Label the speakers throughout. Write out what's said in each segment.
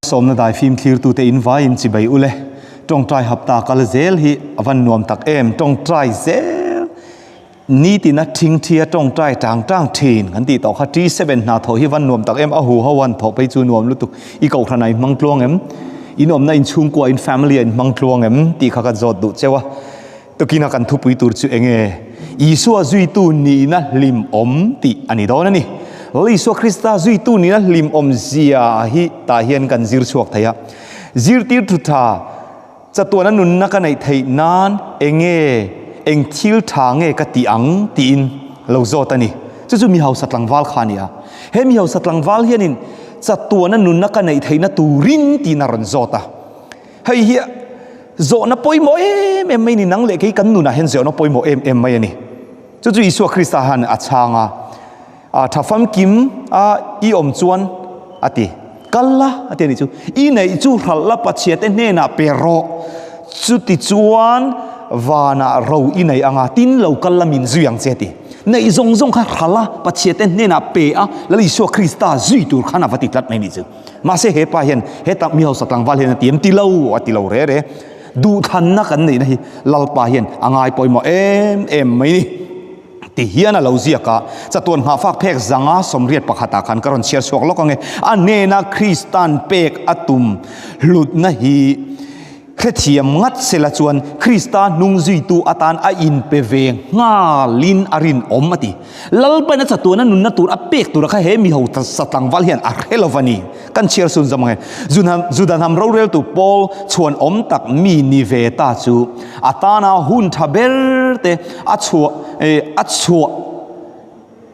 Speaker 1: Sawmna daifim thlirtute in vaiin chibai ule. Tawngtai hapta kal zel hi a van nuam tak em. Tawngtai zel nitina thingthia tawngtai tang tang thin kan tih tawh kha T7 hna thawh hi van nuam tak em. A hu ho an thawh phei chu nuam lutuk. I kohhran a inhmang tluang em? In awmna inchhungkua in family a inhmang tluang em? Tih kha ka zawt duh cheu a. Tukina kan thupui tur chu enge? Isua zuitu nihna hlimawm tih a ni dawn a ni. Lal Isua Krista zuitu nihna hlimawm zia hi tah hian kan zir chhuak thei a. Zirtir thu tha chatuana nunna ka neih theih nan enge eng thil tha nge ka tih ang tiin lo zawt a ni. Chu chu mi hausa tlangval kha a ni a. He mi hausa tlangval hianin chatuana nunna ka neih theihna turin tiin a rawn zawt a. Hei hi zawhna pawimawh em em mai ni, nang leh kei kan nunah hian zawhna pawimawh em em mai a ni. Chu chu Isua Krista han a chhang a, a tha famkim a i awm chuan a ti. Kal la a ti a ni chu. I neih chu hralh la Pathiate hnenah pe rawh. Chuti chuan vanah ro i nei anga tin lo kal la min zui ang che a ti. Neih zawng zawng kha hralh a Pathiate hnenah pe a Lal Isua Krista zui tur khan a va ti tlat mai ni chu. Mahse he pa hian heta mi hausa tlangval hian a ti em ti lo a ti lo re re. Duhthlanna kan neihna hi Lalpa hian a ngai pawimawh em em mai ni. Ti hian a lo ziak a, chatuan nghahfak phek zanga sawmriat pakhatah khan ka rawn chhiar chhuak lawk ange. A hnena Kristan pek a tum hlutna hi Hrethiam ngat sela chuan Krista hnung zuitu atan a inpe ve nghalin a rinawm a ti. Lalpain a chatuana nunna tur a pek tura kha he miho satlangval hian a hre lo va ni. Kan chhiar sun zawm ang e. Juda hnam roreltu Paul chhuan awm tak mi ni ve ta chu a tana hun tha ber te a chhuah a chhuah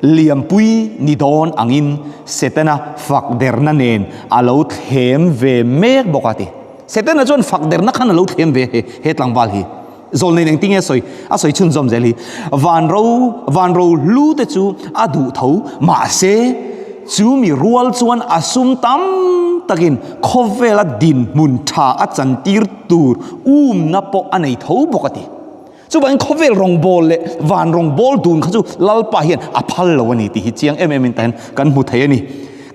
Speaker 1: Liampui ni dawn angin Setana fak derna nen a lo thlem ve mek bawk a ti. Setana chuan fak derna khan a lo thlem ve he he tlangval hi. Zawlnei eng tinge sawi a sawi chhunzawm zel hi. Vanro vanro hlu te chu a duh tho mahse chu mi rual chuan a sum tam takin khawvela dinhmun tha a chantir tur umna pawh a nei tho bawk a ti. Chuvangin khawvel rawngbawl leh van rawngbawl dun kha chu Lalpa hian a phal lo a ni tih hi chiang em em in tah hian kan hmu thei a ni.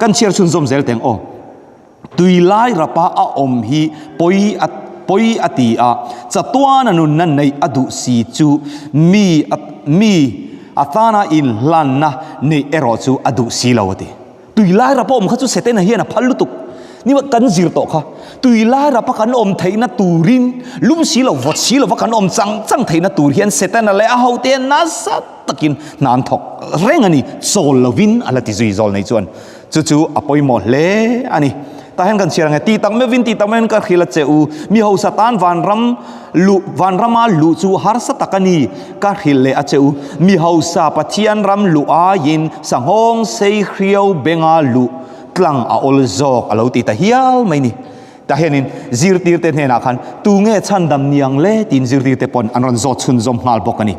Speaker 1: Kan chhiar chhunzawm zel teng aw. Tui lai rapa a awm hi pawi a pawi a ti a, chatuana nunna neih a duh si chu mi a mi a tana inhlanna neih erawh chu a duh si lo a ti. Tui lai rapa awm kha chu Setana hian a phal lutuk. Ni kan zir tawh kha. Tui lai rapa kan awm theihna turin lum si lo vawt si lova kan awm chang chang theihna tur hian Setana leh a hote hian nasa takin hna an thawk reng a ni. Chawl lovin a la ti zui zawl nei chuan chu chu a pawimawh hle a ni. Tah hian kan chhiar ang e, Ti tak meuhin, ti tak meuhin ka hrilh a che u, mi hausa tan vanram luh, vanrama luh chu harsa tak a ni, ka hrilh leh a che u, mi hausa Pathian ram luh aiin sanghawng sei hriau benga luh tlang a awl zawk a lo ti ta hial mai ni. Tah hianin zirtirte hnenah khan tunge chhandam ni ang le tiin zirtirte pawn an rawn zawt chhunzawm nghal bawk a ni.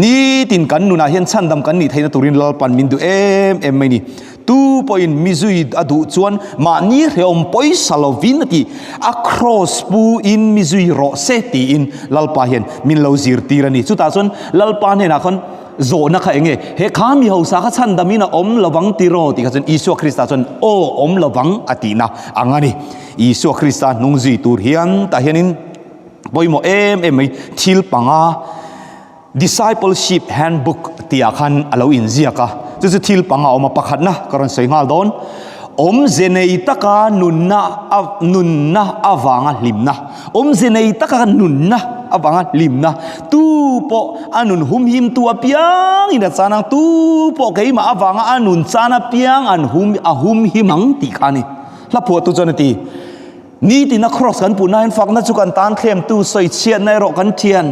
Speaker 1: Nitin kan nunah hian chhandam kan nih theihna turin Lalpan min duh em em mai ni. Tu pawhin mi zui a duh chuan mahni hrehawm pawisa lovin a ti, a kraws pu in mi zui rawh se tiin Lalpa hian min lo zirtir a ni. Chutah chuan Lalpa hnenah khan zawhna kha enge? He kha mi hausa kha chhandamin a awm lovang tiraw? Tih kha chuan Isua Krista chuan aw awm lovang a tihna ang a ni. Isua Krista hnung zui tur hian tah hianin pawimawh em em mai thil panga Discipleship Handbook tihah khan a lo inziak a, chu chu thil panga a awm a, pakhatna ka rawn sawi nghal dawn, awmze nei taka nunna a nunna avanga hlimna, awmze nei taka nunna avanga hlimna, tu pawh a nun humhimtu apiangin a chan ang, tu pawh keimah avanga a nun chan apiang an hum a humhim ang tih kha a ni. Hla phuahtu chuan a ti, Nitina cross kan puhna hian fakna chu kan tan thlemtu sawichhiatna erawh kan thian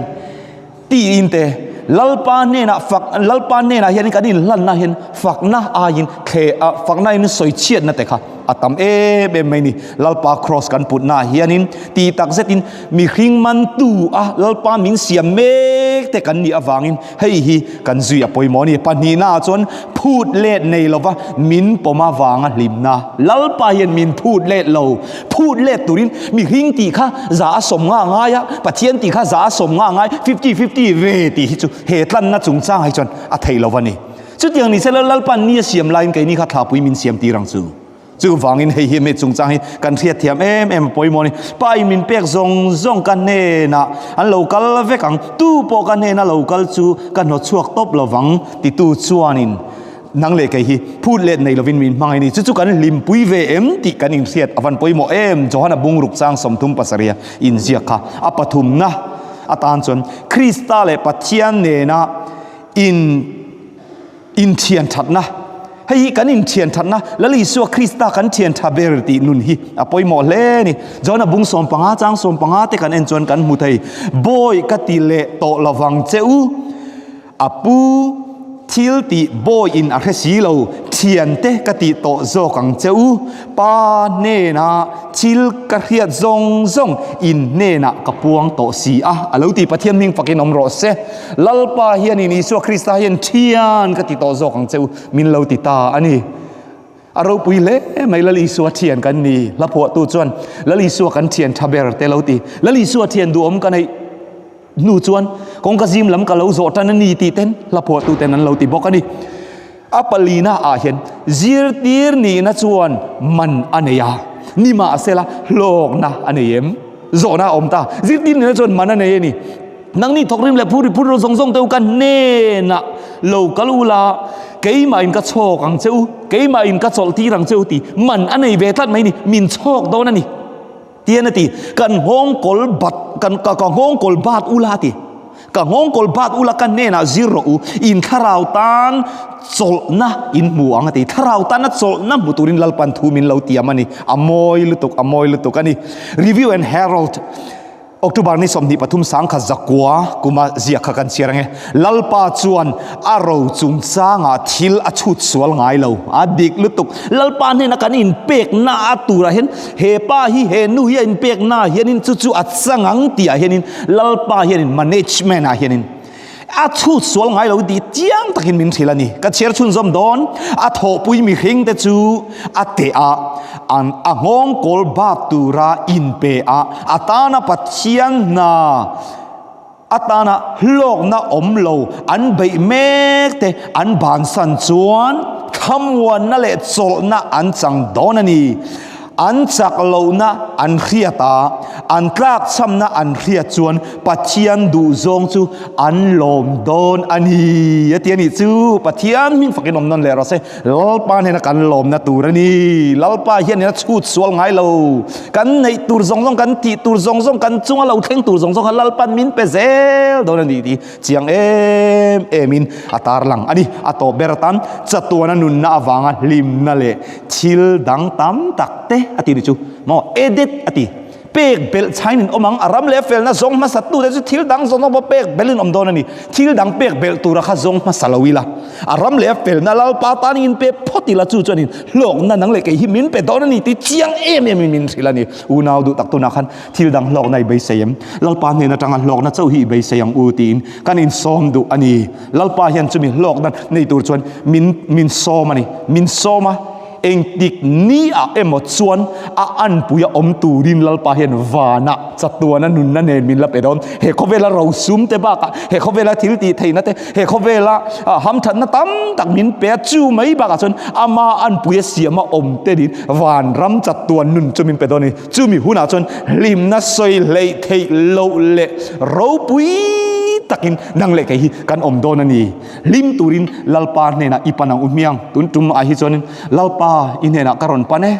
Speaker 1: tiin te Lalpa hnenah fak Lalpa hnenah hian kan inhlanna hian fakna aiin thle a fakna in sawichhiatna te kha a tam em em mai ni. Lalpa cross kan putna hianin ti tak zetin mihring mantu a Lalpa min siam mek te kan nih avangin Hei hi kan zui a pawimawh a ni. Pahnihnaah chuan phut let nei lova min pawm avanga hlimna. Lalpa hian min phut let lo. Phut let turin mihring tih kha za a sawm nga ngai a, Pathian tih kha za a sawm nga ngai, fifty fifty ve tih hi chu he tlanna chungchang hi chuan a theih lo a ni. Chutiang ni sela Lalpa'n ni a siam laiin keini kha thlapui min siam tir ang chu. Chuvangin hei hi mi chungchang hi kan hriatthiam em em a pawimawh a ni. Pa in min pek zawng zawng ka hnenah an lo kal vek ang, tu pawh ka hnena lo kal chu ka hnawtchhuak tawp lovang titu chuanin nang leh kei hi phut let nei lovin min hmangaih a ni. Chu chu kan hlimpui ve em tih kan inhriat a van pawimawh em? Johana bungruk chang 37 a inziak kha a pathumna atan chuan Krista leh Pathian nena in Inthian thatna, Hei hi kan inthian thatna, Lal Isua Krista kan thian tha ber tih nun hi a pawimawh hle a ni. John-a bung 15 chang 15 te kan en chuan kan hmu thei, Bawi ka ti leh tawh lovang che u, a pu thil tih bawiin a hre si lo, thiante ka ti tawh zawk ang che u, Pa hnenah thil ka hriat zawng zawng in hnenah ka puang tawh si a, a lo ti. Pathian hming fakin awm rawh se. Lalpa hianin Isua Krista hian thian ka ti tawh zawk ang che u, min lo ti ta a ni. A ropui hle mai Lal Isua thian kan ni. Hla phuahtu chuan Lal Isua kan thian tha ber te lo ti. Lal Isua thian duhawm ka neih hnu chuan kawngka zim lam ka lo zawh tan a ni tih ten hla phuahtu ten an lo ti bawk a ni. A palina ah hian zirtir nihna chuan man a nei a, nimahsela hlawkna a nei em? Zawhna a awm ta. Zirtir nihna chuan man a nei a ni. Nangni thawkrim leh phur phur zawng zawng te u ka hnenah lo kal ula, keimah in ka chhawk ang che u, keimah in ka chawlh tir ang che u tih man a nei ve tlat mai ni, min chhawk dawn a ni. Tian a ti, Kan nghawngkawl bat, kan ka ka nghawngkawl bat ula a ti. Ka nghawngkawl bat ula ka hnenah zir rawh u, in thlarau tan chawlhna in hmu ang a ti. Thlarau tana chawlhna hmu turin Lalpan thu min lo tiam a ni. A mawi lutuk, a mawi lutuk a ni. Review and Herald. October ni 23 sangkhat zakua kuma ziak kha kan chhiar ange. Lalpa chuan a ro chungchangah thil a chhut sual ngai lo. A dik lutuk. Lalpa hnena kan inpekna a turah hian he pa hi he nu hi a inpekna hianin chu chu a chang ang tihah hianin Lalpa hianin management ah hianin A chhut sual ngai lo tih chiang takin min hrilh a ni. Ka chhiar chhunzawm dawn, a thawhpui mihring te chu a teh a, an a nghawng kawl bak tura inpe a, a tana Pathian hna atana hlawkna awm lo an beih mek te an bansan chuan thlamuanna leh chawlhna an chang dawn a ni. An chak lohna an hriat a, an tlakchhamna an hriat chuan Pathian duhzawng chu an lawm dawn a ni a ti a nih chu. Pathian hming fakin awm nawn leh rawh se. Lalpa hnena kan lawmna tur a ni. Lalpa hian ina chhut sual ngai lo. Kan neih tur zawng zawng, kan tih tur zawng zawng, kan chunga lo thleng tur zawng zawng kha Lalpa'n min pe zel dawn a ni tih chiang em emin a tarlang a ni. A tawp ber atan chatuana nunna avanga hlimna leh Thil dang tam tak te a ti ni chu maw edit a ti. Pek belh chhain in awm ang, a ram leh a felna zawng hmasa tu te chu thil dang zawng zawng pawh pek belh in awm dawn a ni. Thil dang pek belh tura kha zawng hmasa lo ila, a ram leh a felna Lalpa tan in pe phawt ila chu chuan in hlawkna nang leh kei hi min pe dawn a ni tih chiang em em in min hrilh a ni. Unau duh tak tunah khan thil dang hlawkna i beisei em? Lalpa hnen atanga hlawkna chauh hi i beisei ang u tiin kan insawm duh a ni. Lalpa hian chumi hlawkna nei tur chuan min min sawm a ni. Min sawm a, engtik ni ah emaw chuan a anpui a awm turin Lalpa hian vanah chatuana nunna nen min la pe dawn. He khawvela rosum te bakah, he khawvela thil tih theihna te, he khawvela hamthatna tam tak min pe a, chu mai bakah chuan ama anpui a siam a awm te niin vanram chatuan nun chu min pe dawn a ni. Chumi hunah chuan hlimna sawi hleih theih loh leh ropui takin nang leh kei hi kan awm dawn a ni. Hlim turin Lalpa hnenah i pan ang u hmiang. Tun tum ah hi chuanin Lalpa i hnenah ka rawn pan e,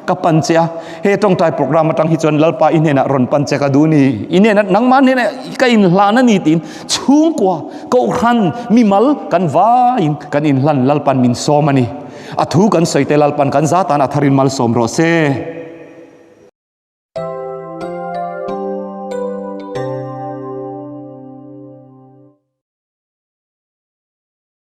Speaker 1: ka pan che a. He tawngtai program atang hi chuan Lalpa i hnenah rawn pan che ka duh ni. I hnenah nangmah hnenah ka inhlan a ni tiin chhungkua, kohhran, mimal kan vaiin kan inhlan Lalpan min sawm a ni. A thu kan sawi te Lalpan kan za tan a tharin malsawm rawh se.